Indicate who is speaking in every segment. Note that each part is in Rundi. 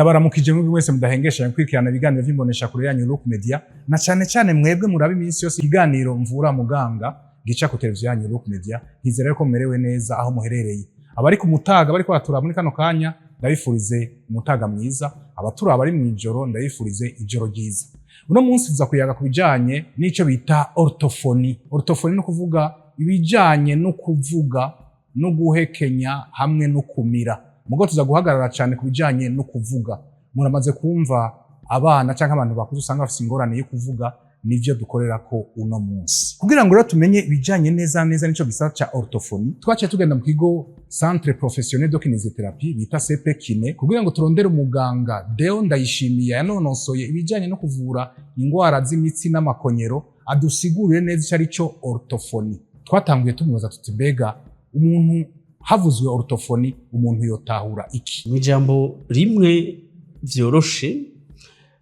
Speaker 1: Ndabaramukije mwebwe mwese mudahengesha gukurikirana ibiganiro vy'imbonesha kure yanyu Look Media, na cane cane mwebwe muraba iminsi yose ikiganiro Mvura Muganga gica ku televiziyo yanyu Look Media. Nkizera ko mumerewe neza aho muherereye. Abari ku mutaga bariko baratura muri kano kanya, ndabifurize umutaga mwiza. Abaturaba bari mw'ijoro, ndabifurize ijoro ryiza. Uno munsi tuza kuyaga ku bijanye n'ico bita orthophonie. Orthophonie no kuvuga ibijanye no kuvuga no guhekenya hamwe no kumira. Mugo tuza guhagarara cyane ku bijanye no kuvuga. Muramaze kumva abana canke abantu bakuze usanga bafise ingorane yo kuvuga, nivyo dukorera ko uno munsi. Kugira ngo rero tumenye ibijanye neza neza n'ico gisata ca orthophonie, twaciye tugenda mu kigo Centre Professionnel de Kinésithérapie bita CP Kiné, kugira ngo turondere umuganga Deo Ndayishimiye yanonosoye ibijanye no kuvura ingwara z'imitsi n'amakonyero, adusigurire neza ico ari cyo orthophonie. Twatanguye tumubaza tuti: "Mbega umuntu havuzwe orthophonie, umuntu yotahura iki?"
Speaker 2: Mu ijambo rimwe vyoroshe,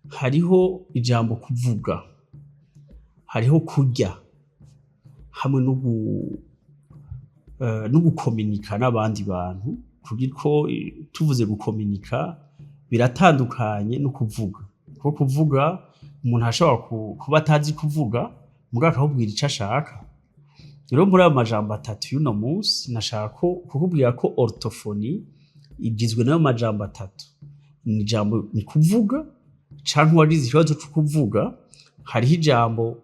Speaker 2: hariho ijambo kuvuga, hariho kurya, hamwe no gukominika n'abandi bantu. Kuko tuvuze gukominika biratandukanye no kuvuga, kuko kuvuga umuntu ashobora kuba atazi kuvuga, mugabo akakubwira ico ashaka. Rero muri ayo majambo atatu y'uno munsi, nashaka ko kukubwira ko orthophonie igizwe n'ayo majambo atatu. Ni ijambo ni kuvuga canke uwagize ikibazo co kuvuga, hariho ijambo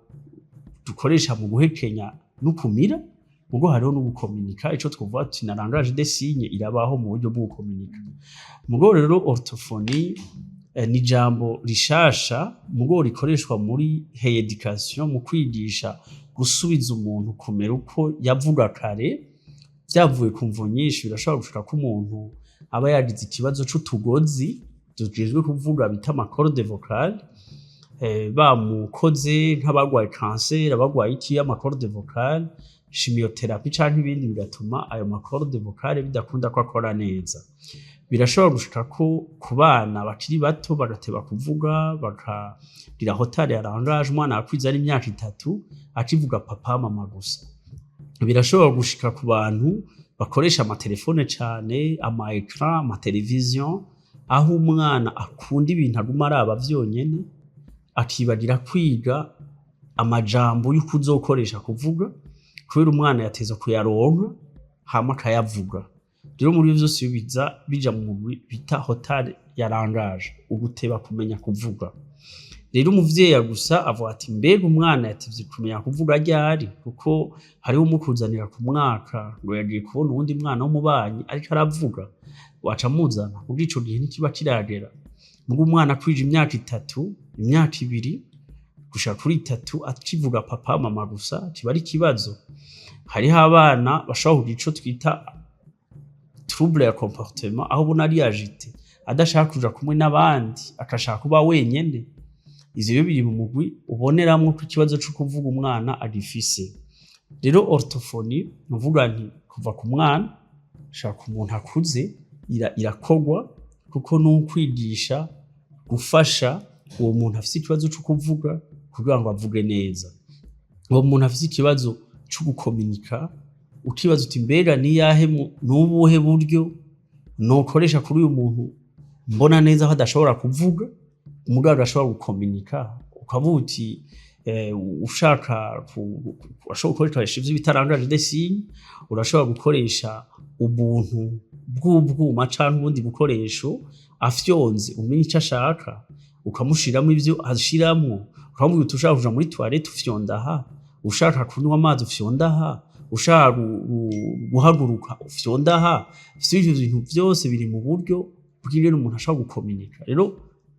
Speaker 2: dukoresha mu guhekenya no kumira, mugo hariho no gukominika, ico twovuga ati na langage des signes irabaho mu buryo bwo gukominika. Mugo rero orthophonie ni ijambo rishasha, mugo rikoreshwa muri rééducation, mu kwigisha gusubiza umuntu kumera uko yavuga kare, vyavuye ku mvo nyinshi. Birashobora gushika ko umuntu aba yagize ikibazo c'utugozi tujejwe kuvuga bita ama cordes vocales, bamukoze nk'abagwaye kanseri, abagwaye iki, ama cordes vocales, chimiothérapie canke ibindi, bigatuma ayo ma cordes vocales bidakunda ko akora neza. Birashobora gushika ko ku bana bakiri bato bagateba kuvuga, bakagira retard ya langage, umwana akwiza ari imyaka 3 akivuga papa, mama gusa. Birashobora gushika ku bantu bakoresha amatelefone cane, ama écran, ama television, aho umwana akunda ibintu aguma araba vyonyene, akibagira kwiga amajambo y'ukuzokoresha kuvuga, kubera umwana yateza kuyaronka hama akayavuga. Rero muri ivyo vyose biza bija mu mugwi bita retard ya langage, uguteba kumenya kuvuga. Rero umuvyeyi gusa avuga ati: "Mbega umwana yatevye kumenya kuvuga ryari?" Kuko hariho umukuzanira ku mwaka ngo yagiye kubona uwundi mwana w'umubanyi ariko aravuga, waca amuzana. Muri ico gihe ntikiba kiragera. Muga umwana akwije imyaka 3, imyaka 2 gushika kuri 3, akivuga papa, mama gusa, kiba ari ikibazo. Hariho abana bashobora kugira ico twita trouble ya comportement, aho ubona ari agité, adashaka kuja kumwe n'abandi, akashaka kuba wenyene. Ivyo rero biri mu mugwi uboneramwo ko ikibazo co kuvuga umwana agifise. Rero orthophonie, nuvuga nti kuva ku mwana gushika ku muntu akuze, irakorwa, kuko ni ukwigisha gufasha uwo muntu afise ikibazo co kuvuga kugira ngo avuge neza. Uwo muntu afise ikibazo co gukominika, ukibaza uti: "Mbega niyahe, nubuhe buryo nokoresha kuri uyu muntu mbona neza ko adashobora kuvuga, mugabo agashobora gukominika?" Ukavuga uti ushaka urashobora gukoresha ivyo bita langage des signes, urashobora gukoresha ubuntu bw'ubwuma canke ubundi bukoresho, afyonze umenye ico ashaka, ukamushiramwo ivyo ashiramwo, ukamubwira uti: "Ushaka kuja muri toilette ufyonda aha, ushaka kunywa amazi ufyonda aha, ushaka guhaguruka ufyonda aha." Ivyo bintu vyose biri mu buryo bw'ingene umuntu ashobora gukominika. Rero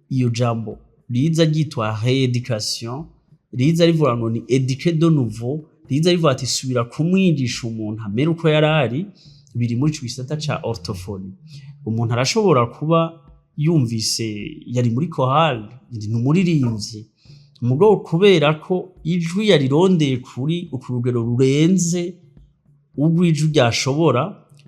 Speaker 2: iyo jambo riza ryitwa rééducation, riza rivuga ngo ni éduquer de nouveau, riza rivuga ati subira kumwigisha umuntu amere uko yari ari, biri muri ico gisata ca orthophonie. Umuntu arashobora kuba yumvise yari muri chorale, ni umuririmbyi, mugabo kubera ko ijwi yarirondeye kuri ku rugero rurenze urw'ijwi ryashobora,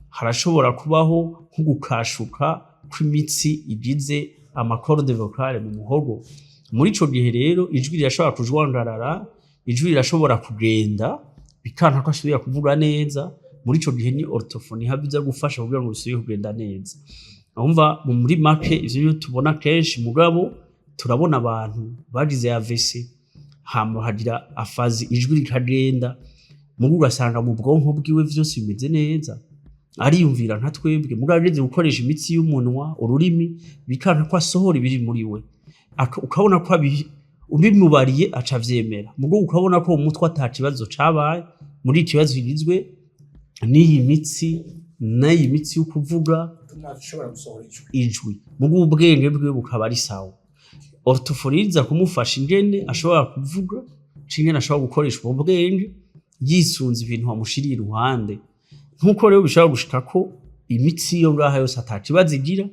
Speaker 2: harashobora kubaho nko gukashuka kw'imitsi igize ama cordes vocales mu muhogo. Muri ico gihe rero ijwi rirashobora kujwangarara, ijwi rirashobora kugenda, bikanka ko asubira kuvuga neza. Muri ico gihe ni orthophonie ihava iza gufasha kugira ngo bisubire kugenda neza. Urumva, muri make ivyo nivyo tubona kenshi. Mugabo turabona abantu bagize AVC, hama hagira aphasie, ijwi rikagenda, mugo ugasanga mu bwonko bwiwe vyose bimeze neza, ariyumvira nka twebwe, mugabo ageze gukoresha imitsi y'umunwa, ururimi, bikanka ko asohora ibiri muri we. Ukabona ko ubimubariye aca avyemera, mugo ukabona ko mu mutwe ata kibazo cabaye. Muri iki kibazo kigizwe n'iyi mitsi, n'iyi mitsi yo kuvuga
Speaker 1: ushobora gusohora ijwi,
Speaker 2: ijwi, mugo ubwenge bwiwe bukaba ari sawa. Orthophonie iza kumufasha ingene ashobora kuvuga canke ingene ashobora gukoresha ubwo bwenge yisunze ibintu wamushiriye iruhande. Nkuko rero bishobora gushika ko imitsi yo ngaha yose ata kibazo igira,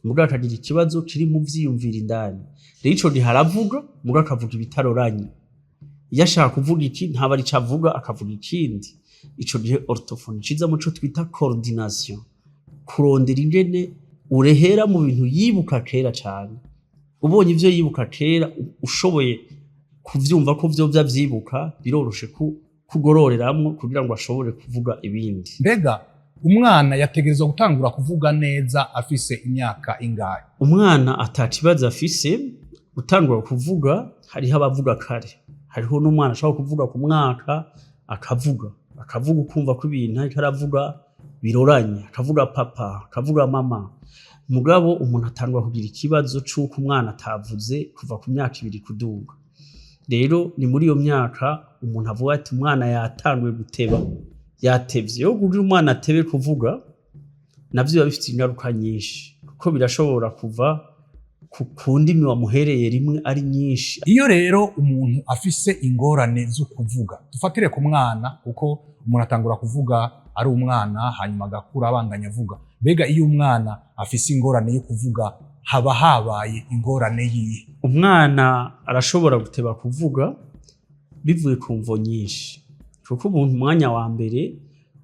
Speaker 2: mugabo akagira ikibazo kiri mu vyiyumviro indani. Rero ico gihe aravuga, mugabo akavuga ibitaroranye. Iyo ashaka kuvuga iki, ntaba arico avuga, akavuga ikindi. Ico gihe orthophonie ciza muco twita coordination, kurondera ingene urehera mu bintu yibuka kera cane. Ubonye ivyo yibuka kera, ushoboye kuvyumva ko vyoba vyibuka, biroroshe kugororeramwo kugira ngo ashobore kuvuga ibindi.
Speaker 1: Mbega umwana yategerezwa gutangura kuvuga neza afise imyaka ingahe?
Speaker 2: Umwana ata kibazo afise gutangura kuvuga, hariho abavuga kare, hariho n'umwana ashobora kuvuga ku mwaka, akavuga ukumva ko ibintu ariko aravuga biroranye, akavuga papa, akavuga mama. Mugabo umuntu atangura kugira ikibazo c'uko umwana atavuze kuva ku myaka 2 kuduga. Rero ni muri iyo myaka umuntu avuga ati umwana yatanguye guteba, yatevye. Yo kugira umwana atebe kuvuga navyo biba bifite ingaruka nyinshi, kuko birashobora kuva ku ndimi wamuhereye rimwe ari nyinshi.
Speaker 1: Iyo rero umuntu afise ingorane zo kuvuga, dufatire ku mwana, kuko umuntu atangura kuvuga ari umwana, hanyuma agakura abandanya avuga. Mbega iyo umwana afise ingorane yo kuvuga, haba habaye ingorane yihe?
Speaker 2: Umwana arashobora guteba kuvuga bivuye ku mvo nyinshi, kuko umuntu umwanya wa mbere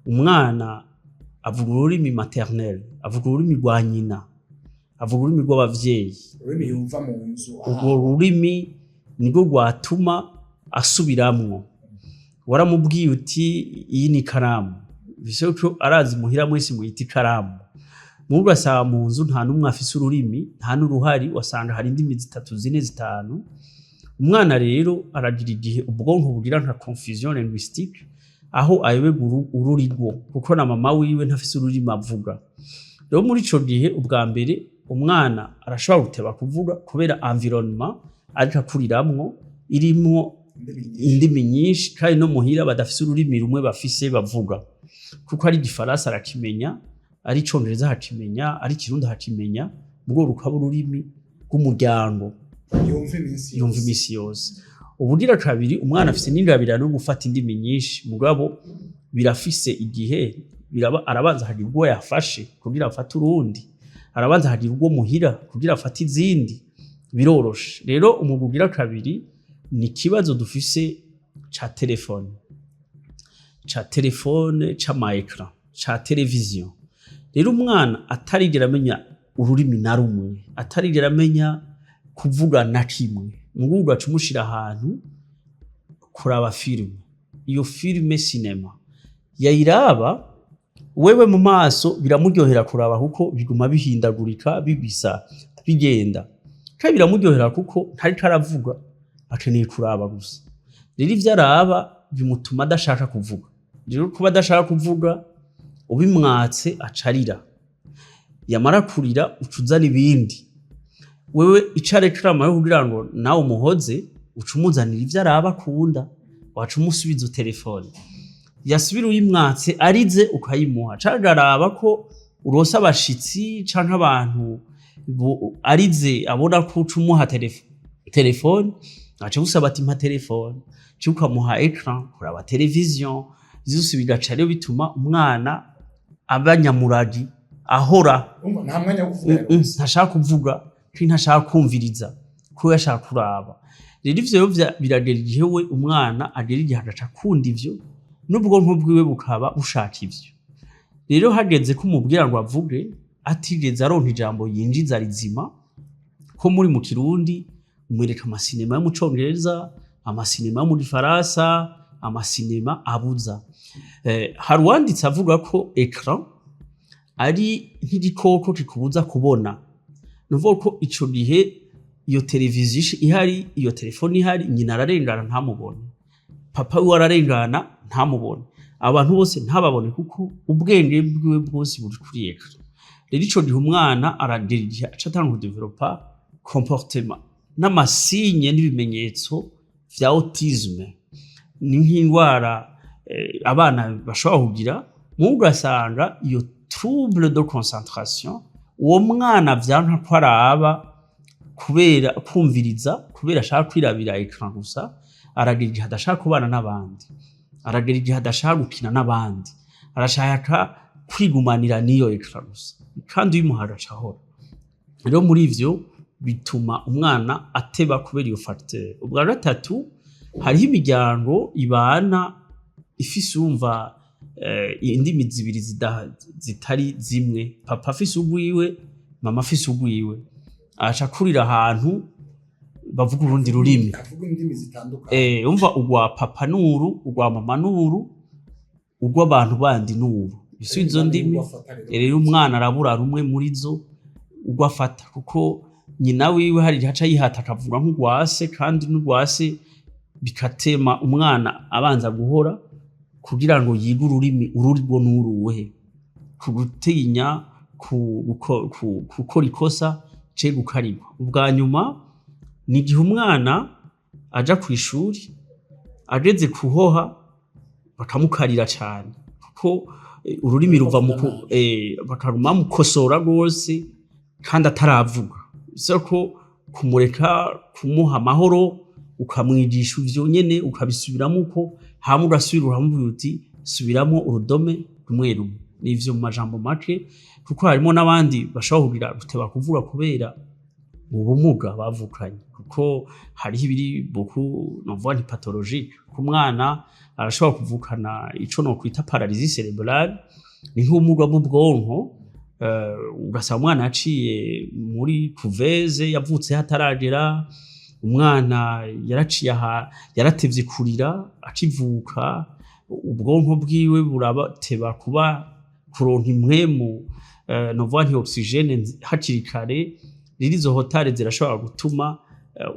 Speaker 2: umwana avuga ururimi maternel, avuga ururimi rwa nyina, avuga ururimi rw'abavyeyi.
Speaker 1: Ururimi yumva mu nzu.
Speaker 2: Urwo rurimi nirwo rwatuma asubiramwo. Waramubwiye uti iyi ni ikaramu, bise ko arazi muhira mwese muyita ikaramu. Mubu ugasanga mu nzu nta n'umwe afise ururimi, nta n'uruhari, wasanga hari indimi zitatu, zine, zitanu. Umwana rero aragira igihe ubwonko bugira nka confusion linguistique, aho ayoberwa ururigwo, kuko na mama wiwe ntafise ururimi avuga. Rero muri ico gihe, ubwa mbere umwana arashobora guteba kuvuga kubera environnement ariko akuriramwo irimwo indimi nyinshi, kandi no muhira badafise ururimi rumwe bafise bavuga, kuko ari igifaransa arakimenya, ari icongereza akakimenya, ari ikirundi akakimenya, ubwo rukaba ururimi rw'umuryango
Speaker 1: yumva iminsi.
Speaker 2: Yumva imisi yose. Ubugira kabiri, umwana afise n'ingabirano yo gufata indimi nyinshi, mugabo birafise igihe biraba. Arabanza hagira ubwo yafashe kugira afate urundi, arabanza hagira ubwo muhira kugira afate izindi, biroroshe. Rero umugwi ugira kabiri ni ikibazo dufise ca telefone, c'ama écran, ca televiziyo. Rero umwana atarigera amenya ururimi na rumwe, atarigera amenya kuvuga na kimwe, mugu ugaca umushira ahantu kuraba filime. Iyo filime, cinéma, yayiraba wewe mu maso biramuryohera kuraba, kuko biguma bihindagurika, bibisa bigenda, kandi biramuryohera kuko ntariko aravuga, akeneye kuraba gusa. Rero ivyo araba bimutuma adashaka kuvuga. Rero kuba adashaka kuvuga, ubimwatse acarira. Yamara kurira, uca uzana ibindi. Wewe ico areklama yo kugira ngo nawe umuhoze, uca umuzanira ivyo araba akunda, waca umusubiza telefone. Yasubira uyimwatse arize, ukayimuha, canke araba ko uronse abashitsi canke abantu arize, abona ko uca umuha telefone, aca gusaba ati mpa telefone, canke ukamuha écran kuraba television. Vyose bigaca rero bituma umwana aba nyamuragi, ahora.
Speaker 1: Nta mwanya wo kuvuga.
Speaker 2: Ntashaka kuvuga kandi ntashaka kumviriza kuko yashaka kuraba. Rero ivyo rero biragera igihe we umwana agera igihe agaca akunda ivyo, n'ubwonko bwiwe bukaba bushaka ivyo. Rero hageze ko umubwira ngo avuge, atigeze aronka ijambo yinjiza rizima, ko muri mu Kirundi umwereka amasinema yo mu Congereza, amasinema yo mu Gifaransa, amasinema abuza. Hari uwanditse avuga ko écran Ari nk'igikoko kikubuza kubona. Ni ukuvuga ko ico gihe iyo televiziyo ihari, iyo telefone ihari, nyina ararengana ntamubone, papa wiwe ararengana ntamubone, abantu bose ntababone, kuko ubwenge bwiwe bwose buri kuri écran. Rero ico gihe umwana aragera igihe aca atanga kudevelopa comportement n'ama signes n'ibimenyetso vya autisme. Ni nk'indwara abana bashobora kugira mu, ugasanga iyo trouble de concentration, uwo mwana vyanka ko araba kubera kumviriza, kubera ashaka kwirabira écran gusa. Aragira igihe adashaka kubana n'abandi, aragera igihe adashaka gukina n'abandi, arashaka kwigumanira n'iyo écran gusa, kandi uyimuhaye agaca ahora. Rero muri ivyo bituma umwana ateba kubera iyo facteur. Ubwa gatatu, hariho imiryango ibana ifise, urumva, indimi zibiri zitari zimwe, papa afise urwiwe, mama afise urwiwe, aca akurira ahantu bavuga urundi rurimi.
Speaker 1: Avuga indimi zitandukanye.
Speaker 2: Umva, urwa papa nuru, urwa mama nuru, urw'abantu bandi nuru. Isi izo ndimi rero, umwana arabura rumwe muri zo urwo afata, kuko nyina wiwe hari igihe aca yihata akavuga nk'urwase, kandi n'urwase bikatema umwana abanza guhora kugira ngo yige ururimi ururwo n'uruhe, ku gutinya gukora ikosa ce gukarigwa. Ubwa nyuma ni igihe umwana aja kw'ishuri, ageze kuhoha bakamukarira cane, kuko ururimi ruva mu bakaguma bamukosora rwose kandi ataravuga. Bisaba ko kumureka, kumuha amahoro, ukamwigisha ivyo nyene, ukabisubiramwo uko, hama ugasubira uramubwira uti: "Subiramwo urudome rumwe rumwe." Nivyo mu majambo make, kuko harimo n'abandi bashobora kugira guteba kuvuga kubera ubumuga bavukanye, kuko hariho ibiri beaucoup, novuga nti pathologique. Ku mwana arashobora kuvukana ico nokwita paralysie cérébrale, ni nk'ubumuga bw'ubwonko, ugasanga umwana yaciye muri couveuse, yavutse hataragera, umwana yaraciye aha, yaratevye kurira akivuka, ubwonko bwiwe burabateba kuba kuronka impwemu, novuga nti oxygène hakiri kare. Rero izo retard zirashobora gutuma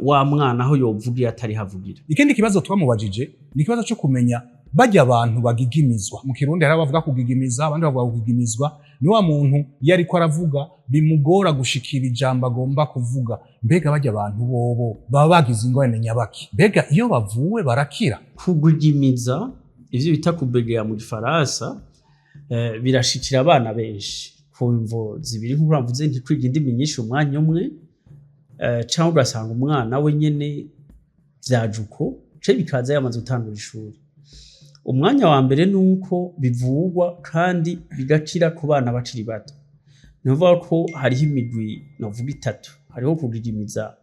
Speaker 2: wa mwana aho yovugira atari havugira.
Speaker 1: Ikindi kibazo twamubajije ni ikibazo cyo kumenya bajya abantu bagigimizwa. Mu Kirundi hari abavuga kugigimiza, abandi bavuga kugigimizwa. Ni wa muntu iyo ariko aravuga bimugora gushikira ijambo agomba kuvuga. Mbega bajya abantu bobo baba bagize ingorane nyabaki? Mbega iyo bavuwe barakira?
Speaker 2: Kugigimiza, ivyo bita kubegeya mu Gifaransa, birashikira abana benshi ku mvo zibiri, nk'uko bavuze nti kwiga indimi nyinshi umwanya umwe, canke ugasanga umwana we nyene vyaje uko, ce bikaza yamaze gutangura ishuri. Umwanya wa mbere ni uko bivugwa kandi bigakira ku bana bakiri bato. Ni ukuvuga ko hariho imigwi novuga itatu: hariho kugigimiza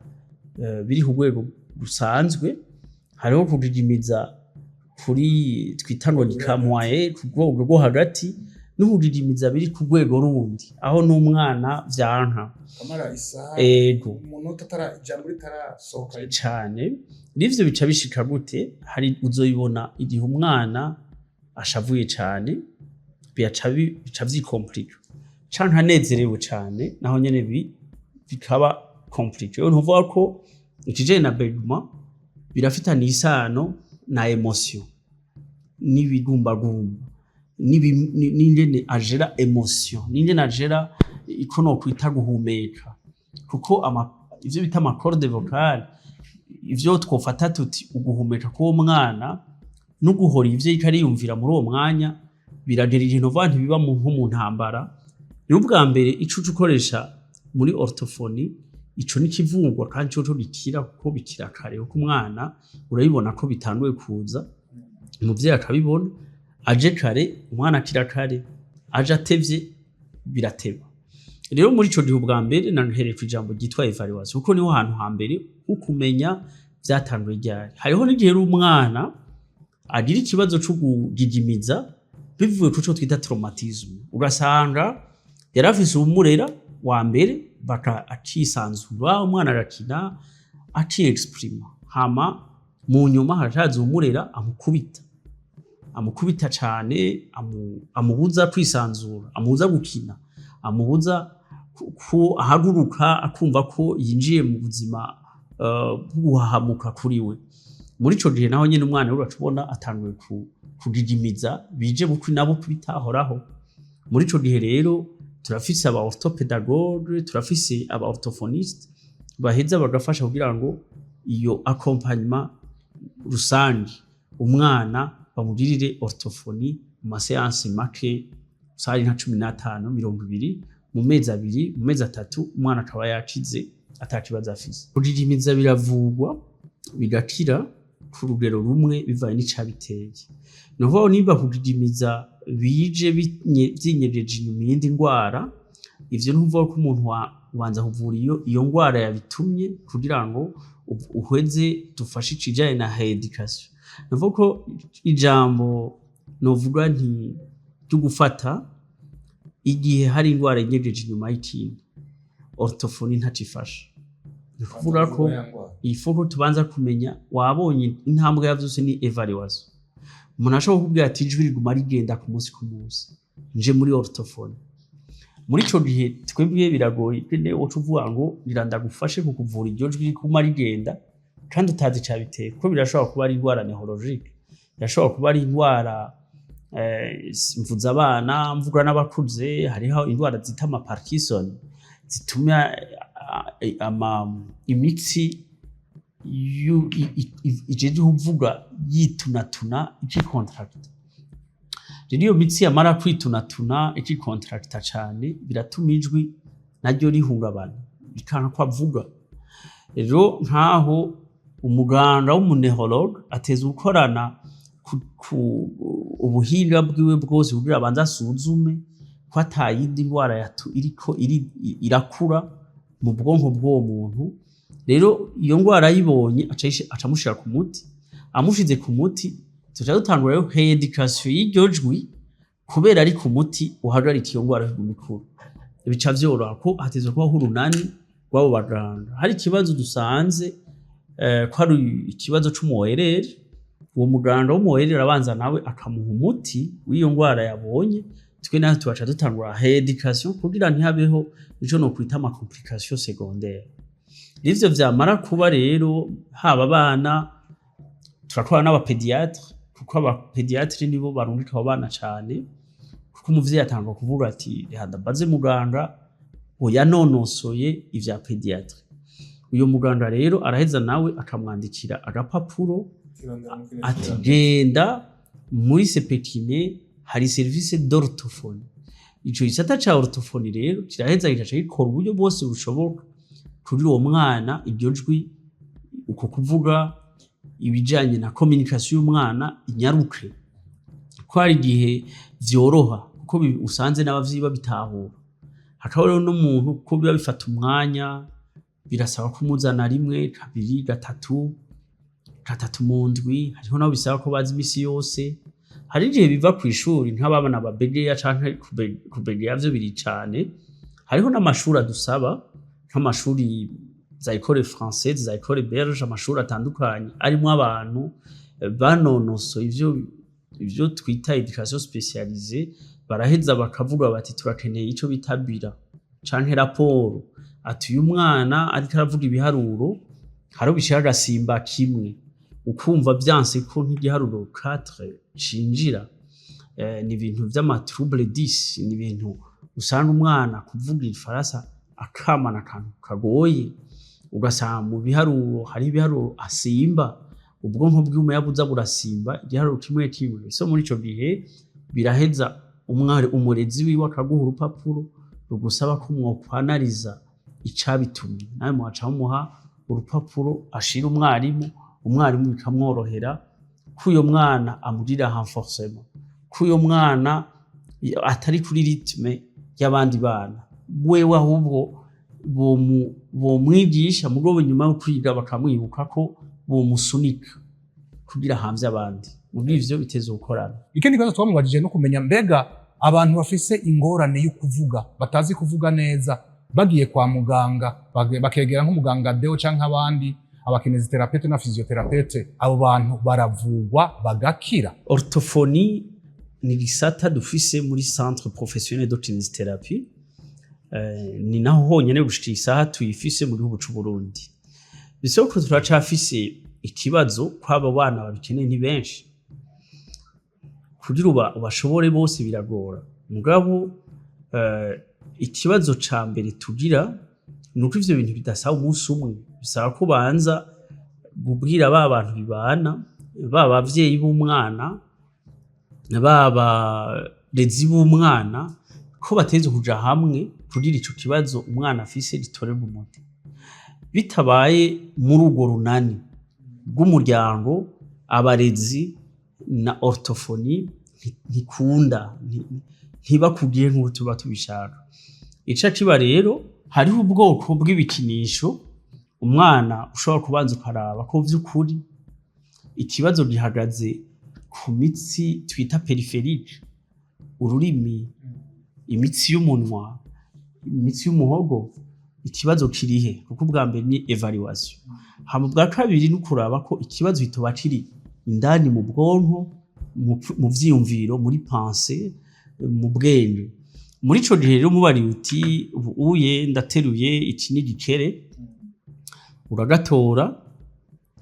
Speaker 2: biri ku rwego rusanzwe, hariho kugigimiza kuri twita ngo ni ka moyen, ku rwego rwo hagati, n'ukugigimiza biri ku rwego rundi aho n'umwana vyanka.
Speaker 1: Amara isaha,
Speaker 2: Ego.
Speaker 1: umunota atara ijambo ritarasohoka.
Speaker 2: Cane. N'ivyo bica bishika gute? Hari uzoyibona igihe umwana ashavuye cane, bica vyikomplika, canke anezerewe cane, naho nyene bikaba compliqué. Rero ntuvuga ko ikijanye na bégaiement birafitaniye isano na émotion n'ibigumbagumba n'ingene agera émotion, n'ingene agera iko nokwita guhumeka, kuko ivyo bita ama cordes vocales, ivyo twofata tuti uguhumeka k'uwo mwana n'uguhora ivyo ariko ariyumvira muri uwo mwanya, biragera igihe novuga ntibiba nko mu ntambara. Rero ubwa mbere ico uca ukoresha muri orthophonie, ico ni kivugwa kandi coco gikira, kuko bikira kare, kuko umwana urabibona ko bitanguye kuza, umuvyeyi akabibona. Aje kare, umwana akira kare; aje atevye, birateba. Rero muri ico gihe ubwa mbere nahereye ku ijambo ryitwa évaluation, kuko niho hantu hambere ukumenya vyatanguye ryari. Hariho n'igihe rero umwana agira ikibazo co kugigimiza bivuye kuco twita traumatisme, ugasanga yari afise uwumurera wa mbere, baka akisanzura, umwana arakina, akiexprima, hama mu nyuma haracaza uwumurera amukubita, amukubita cane, amubuza kwisanzura, amubuza gukina. Amubuza ko ahaguruka akumva ko yinjiye mu buzima bw'uguhahamuka kuri we. Muri ico gihe naho nyene umwana uraca ubona atanguye kugigimiza, bije bukwi nabo kubitahoraho. Muri ico gihe rero turafise aba orthopédagogue, turafise aba orthophoniste baheza bagafasha kugira ngo iyo accompagnement rusange umwana bamugirire orthophonie mu ma séances make, usanga nka 15, 20, mu mezi 2, mu mezi 3, umwana akaba yakize atakibazo afise. Kugigimiza biravugwa bigakira ku rugero rumwe bivanye n'icabiteye. Ni ukuvuga niba kugigimiza bije vyinyegeje inyuma iyindi ndwara, ivyo ni ukuvuga ko umuntu ubanza kuvura iyo ngwara yabitumye kugira ngo uheze dufashe ikijanye na rééducation. Ni ukuvuga ko ijambo novuga nti ryo gufata igihe hari ingwara yinyegeje inyuma y'ikindi, orthophonie ntaco ifasha. Ni ukuvuga ko il faut ko tubanza kumenya wabonye intambwe ya vyose ni évaluation. Umuntu ashobora kukubwira ati ijwi riguma rigenda ku munsi ku munsi, nje muri orthophonie. Muri ico gihe twebwe biragoye nyene woca uvuga ngo ngira ndagufashe kukuvura iryo jwi riguma rigenda kandi utazi icabiteye, kuko birashobora kuba ari ingwara neurologique, birashobora kuba ari ingwara mvuze abana, mvuga n'abakuze, hariho ingwara zita ama Parkinson zituma imitsi ijejwe kuvuga yitunatuna, ikicontracta. Rero iyo mitsi yamara kwitunatuna, ikicontracta cane, biratuma ijwi naryo rihungabana, bikanka ko avuga. Rero nkaho umuganga w'umu neurologue ateza gukorana ku ubuhinga bwiwe bwose kugira abanze asuzume ko atayindi ndwara iriko irakura mu bwonko bw'uwo muntu. Rero iyo ndwara ayibonye, aca amushira ku muti. Amushize ku muti, tuca dutangura rero rééducation y'iryo jwi. Kubera ari ku muti uhagarika iyo ndwara iguma ikura, bica vyoroha ko hatezwa kubaho urunani rw'abo baganga. Hari ikibazo dusanze ko hari ikibazo c'umu ORL, uwo muganga w'umu ORL arabanza nawe akamuha umuti w'iyo ndwara yabonye. Twe natwe tubaca dutangura rééducation kugira ntihabeho ico nokwita ama complications secondaires. Ivyo vyamara kuba rero, haba abana, turakorana n'aba pédiatre, kuko aba pédiatre nibo barungika abo bana cane, kuko umuvyeyi atangura kuvuga ati reka ndabaze muganga yanonosoye ivya pédiatrie. Uyo muganga rero araheza nawe akamwandikira agapapuro ati genda muri CPKiné, hari service d'orthophonie. Ico gisata ca orthophonie rero kiraheza kikaca gikora uburyo bwose bushoboka kuri uwo mwana, iryo jwi, uko kuvuga, ibijanye na communication y'umwana inyaruke, ko hari igihe vyoroha kuko usanze n'abavyeyi babitahura. Hakaba rero n'umuntu ko biba bifata umwanya, birasaba ko umuzana rimwe, kabiri, gatatu, gatatu mu ndwi. Hariho nabo bisaba ko baza imisi yose. Hari igihe biva kw'ishuri, nk'abana babegeya canke kubegeya vyo biri cane. Hariho n'amashuri adusaba, nk'amashuri za école française, za école belge, amashuri atandukanye arimwo abantu banonosoye ivyo twita éducation spécialisée. Baraheza bakavuga bati turakeneye ico bita bilan canke raporo, ati uyu mwana ariko aravuga ibiharuro, hariho bishika agasimba kimwe, ukumva vyanse ko nk'igiharuro 4 cinjira. Ni ibintu vy'ama trouble 10, ni ibintu usanga umwana kuvuga igifaransa akamana akantu kagoye, ugasanga mu biharuro hari ibiharuro asimba, ubwonko bwiwe buza burasimba igiharuro kimwe kimwe. So muri ico gihe biraheza umurezi wiwe akaguha urupapuro rugusaba ko mwokwanariza icabitumye, nawe mugaca mumuha urupapuro ashira umwarimu. Umwarimu bikamworohera ko uyo mwana amugirira renforcement, ko uyo mwana atari kuri rythme y'abandi bana, wewe ahubwo bomwigisha mugabo nyuma yo kwiga bakamwibuka ko bomusunika kugira ahamvye abandi. Muri ivyo biteza gukorana.
Speaker 1: Ikindi kibazo twamubajije no kumenya mbega abantu bafise ingorane yo kuvuga, batazi kuvuga neza, bagiye kwa muganga, bakegera nk'umuganga Deo canke abandi aba kinésithérapeute na physiothérapeute, abo bantu baravugwa bagakira?
Speaker 2: Orthophonie ni gisata dufise muri centre professionnel de kinésithérapie. Ni naho honyene gushika isaha tuyifise mu gihugu c'u Burundi. Bisoko turacafise ikibazo kw'abo bana babikeneye ni benshi, kugira ubashobore bose biragora. Mugabo ikibazo ca mbere tugira ni uko ivyo bintu bidasaba umunsi umwe, bisaba ko ubanza kubwira ba bantu bibana, ba bavyeyi b'umwana, ba barezi b'umwana, ko bategerezwa kuja hamwe kugira ico kibazo umwana afise gitorerwe umuti. Bitabaye muri urwo runani rw'umuryango, abarezi na orthophonie, ntikunda, ntibakubwiye nk'uko tuba tubishaka. Ica kiba rero, hariho ubwoko bw'ibikinisho umwana ushobora kubanza ukaraba ko vy'ukuri ikibazo gihagaze ku mitsi twita périphérique, ururimi, imitsi y'umunwa, imitsi y'umuhogo, ikibazo kirihe? Kuko ubwa mbere ni évaluation. Hama ubwa kabiri ni ukuraba ko ikibazo kitoba kiri indani mu bwonko, mu vyiyumviro, muri pensée, mu bwenge. Muri ico gihe rero mubariye uti: "Ubu uye ndateruye iki ni gikere", uragatora,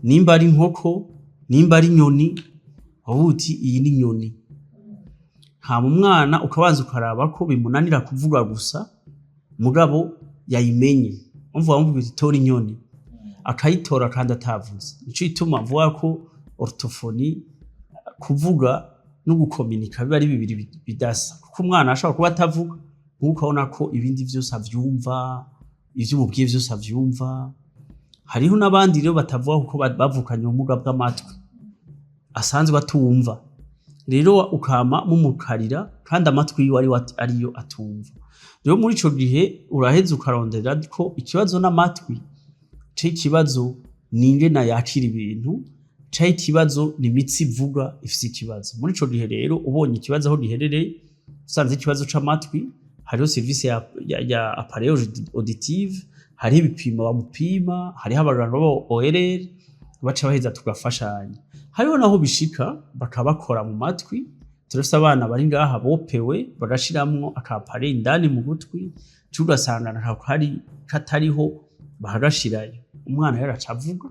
Speaker 2: nimba ari inkoko, nimba ari inyoni, wavuga uti: "Iyi ni inyoni." Hama umwana ukabanza ukaraba ko bimunanira kuvuga gusa, mugabo yayimenye. Umva, wamubwira uti: "Tora inyoni", akayitora kandi atavuze. Nico gituma mvuga ko orthophonie, kuvuga no gukominika biba ari bibiri bidasa, kuko umwana ashobora kuba atavuga, nkuko ukabona ko ibindi vyose avyumva, ivyo umubwiye vyose avyumva. Hariho n'abandi rero batavuga kuko bavukanye ubumuga bw'amatwi, asanzwe atumva. Rero ukama mumukarira kandi amatwi yiwe ariyo atumva. Rero muri ico gihe uraheza ukarondera ko ikibazo n'amatwi, canke ikibazo ni ingene yakira ibintu, canke ikibazo ni imitsi ivuga ifise ikibazo. Muri ico gihe rero, ubonye ikibazo aho giherereye, usanze ikibazo c'amatwi, hariho service ya appareil auditive, hariho ibipimo bamupima, hariho abaganga b'aba ORL baca baheza tugafashanya. Hariho naho bishika bakabakora mu matwi. Turafise abana bari ngaha bopewe, bagashiramwo aka appareil indani mu gutwi, ugasanga nako kari katariho, bakagashirayo, umwana rero aca avuga,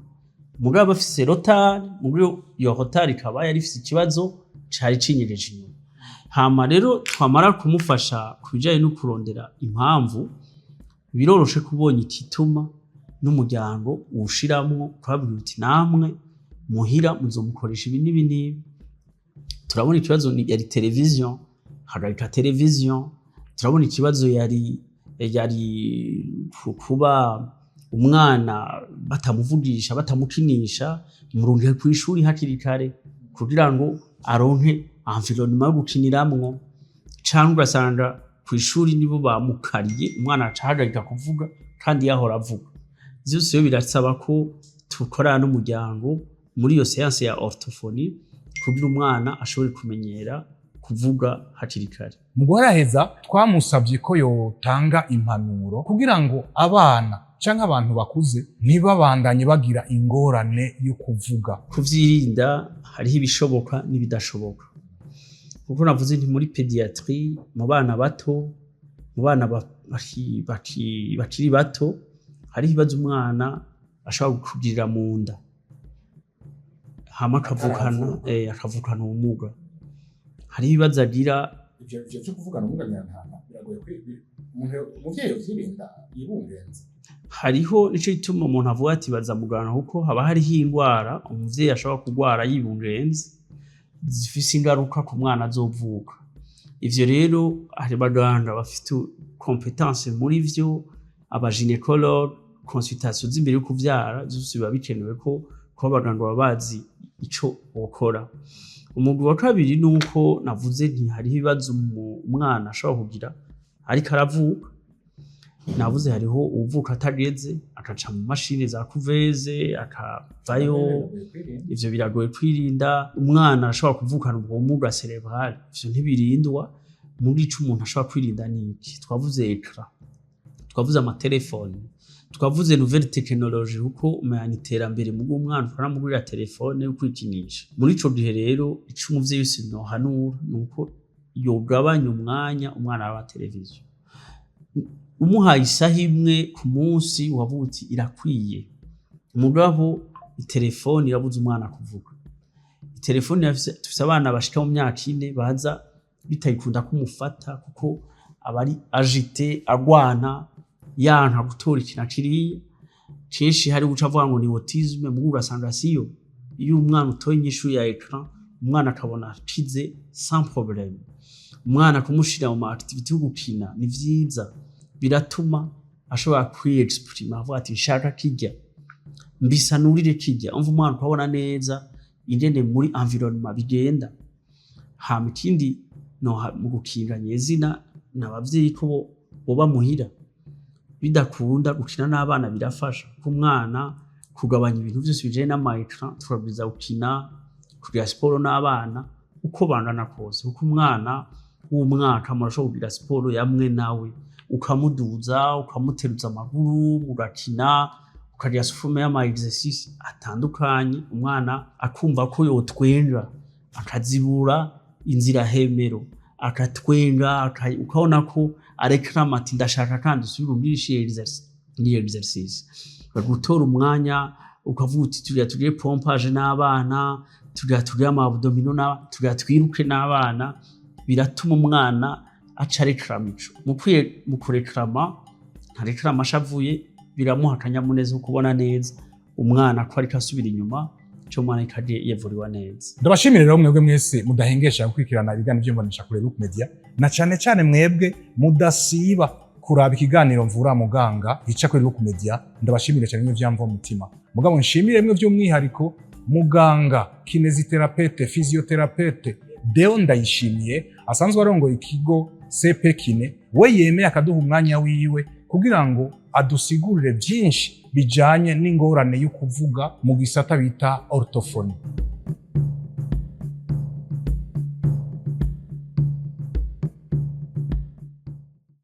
Speaker 2: mugabo bafise retard. Mugabo iyo retard ikaba yari ifise ikibazo cari cinyegeje inyuma. Hama rero twamara kumufasha ku bijanye no kurondera impamvu, biroroshe kubonye igituma n'umuryango uwushiramwo, ukababwira uti: "Namwe muhira muzomukoresha ibi n'ibi n'ibi. Turabona ikibazo yari televiziyo, hagarika televiziyo. Turabona ikibazo yari kuba umwana batamuvugisha, batamukinisha, murungike kw'ishuri hakiri kare kugira ngo aronke environnement yo gukiniramwo." Canke ugasanga kw'ishuri nibo bamukariye, umwana aca ahagarika kuvuga kandi yahora avuga. Vyose rero birasaba ko dukorana n'umuryango muri iyo séance ya orthophonie kugira umwana ashobore kumenyera kuvuga hakiri kare.
Speaker 1: Mu guheraheza, twamusabye ko yotanga impanuro kugira ngo abana canke abantu bakuze ntibabandanye bagira ingorane yo kuvuga.
Speaker 2: Kuvyirinda, hariho ibishoboka n'ibidashoboka. Kuko navuze nti muri pédiatrie, mu bana bato, mu bana bakiri bato, hariho ibibazo umwana ashobora kugirira mu nda, hama akavukana ubumuga. Hariho ibibazo agira.
Speaker 1: Ivyo vyo kuvugana ubumuga biragoye, umuntu umuvyeyi yovyirinda yibungenze.
Speaker 2: Hariho nico gituma umuntu avuga ati baza muganga, kuko haba hariho indwara umuvyeyi ashobora kurwara yibungenze zifise ingaruka ku mwana azovuka. Ivyo rero hari abaganga bafite compétence muri vyo, aba gynécologue, consultation z'imbere yo kuvyara vyose biba bikenewe ko abaganga baba bazi ico bokora. Umugwi wa kabiri nuko navuze nti hariho ibibazo umwana ashobora kugira ariko aravuka. Navuze hariho uwuvuka atageze, akaca mu mashini za couveuse, akavayo. Ivyo biragoye kwirinda. Umwana arashobora kuvukana ubwo bumuga cérébral, ivyo ntibirindwa. Muri ico umuntu ashobora kwirinda niki? Twavuze écran, twavuze amatelefone, twavuze nouvelle technologie, kuko umenya iterambere mugo umwana ukaramugurira telefone yo kwikinisha. Muri ico gihe rero, ico umuvyeyi wese nohanura nuko yogabanya umwanya umwana araba televiziyo. Umuhaye isaha imwe ku munsi, wavuga uti irakwiye. Mugabo itelefone irabuza umwana kuvuga. Itelefone dufise abana bashika mu myaka 4 baza bitayikunda kumufata, kuko aba ari agité, agwana, yanka gutora iki na kiriya. Kenshi hari guca avuga ngo ni autisme, mugu ugasanga siyo. Iyo umwana utoye inyishu ya écran, umwana akabona akize sans problème. Umwana kumushira mu ma activité yo gukina ni vyiza, biratuma ashobora kwi-exprima, avuga ati nshaka kirya, mbisanurire kirya. Umva, umwana ukabona neza ingene muri environnement bigenda. Hama ikindi no mu gukinga nyezina n'abavyeyi ko boba muhira bidakunda gukina n'abana, birafasha ko umwana kugabanya ibintu vyose bijanye n'ama écran, tukabwiza gukina, kugira siporo n'abana uko bangana kose, kuko umwana w'umwaka murashobora kugira siporo yamwe nawe, ukamuduza, ukamuteruza amaguru, mugakina, ukagira sous forme y'ama exercice atandukanye, umwana akumva ko yotwenga, akazibura inzira hemero, akatwenga, ukabona ko areklama ati ndashaka kandi usubire umwigishe iyi exercice. Gutora umwanya ukavuga uti tugira tugire pompage n'abana, tugira tugire ama abdominaux n'abana, tugira twiruke n'abana, biratuma umwana aca areklama ico. Mu kureklama, ntareklama ashavuye, biramuha akanyamuneza ko kubona neza umwana ko ariko asubira inyuma, ico umwana ariko yevuriwa neza.
Speaker 1: Ndabashimire rero mwebwe mwese mudahengesha gukurikirana ibiganiro by'imbonesha kure Look Media, na cane cane mwebwe mudasiba kuraba ikiganiro Mvura Muganga gica kuri Look Media. Ndabashimire cyane mwe vyamva mutima. Mugabo nshimire mwe by'umwihariko muganga kinésithérapeute, physiothérapeute Deo Ndayishimiye, asanzwe arongoye ikigo CP Kine, we yemeye akaduha umwanya wiwe kugira ngo adusigurire byinshi bijanye n'ingorane yo kuvuga mu gisata bita orthophonie.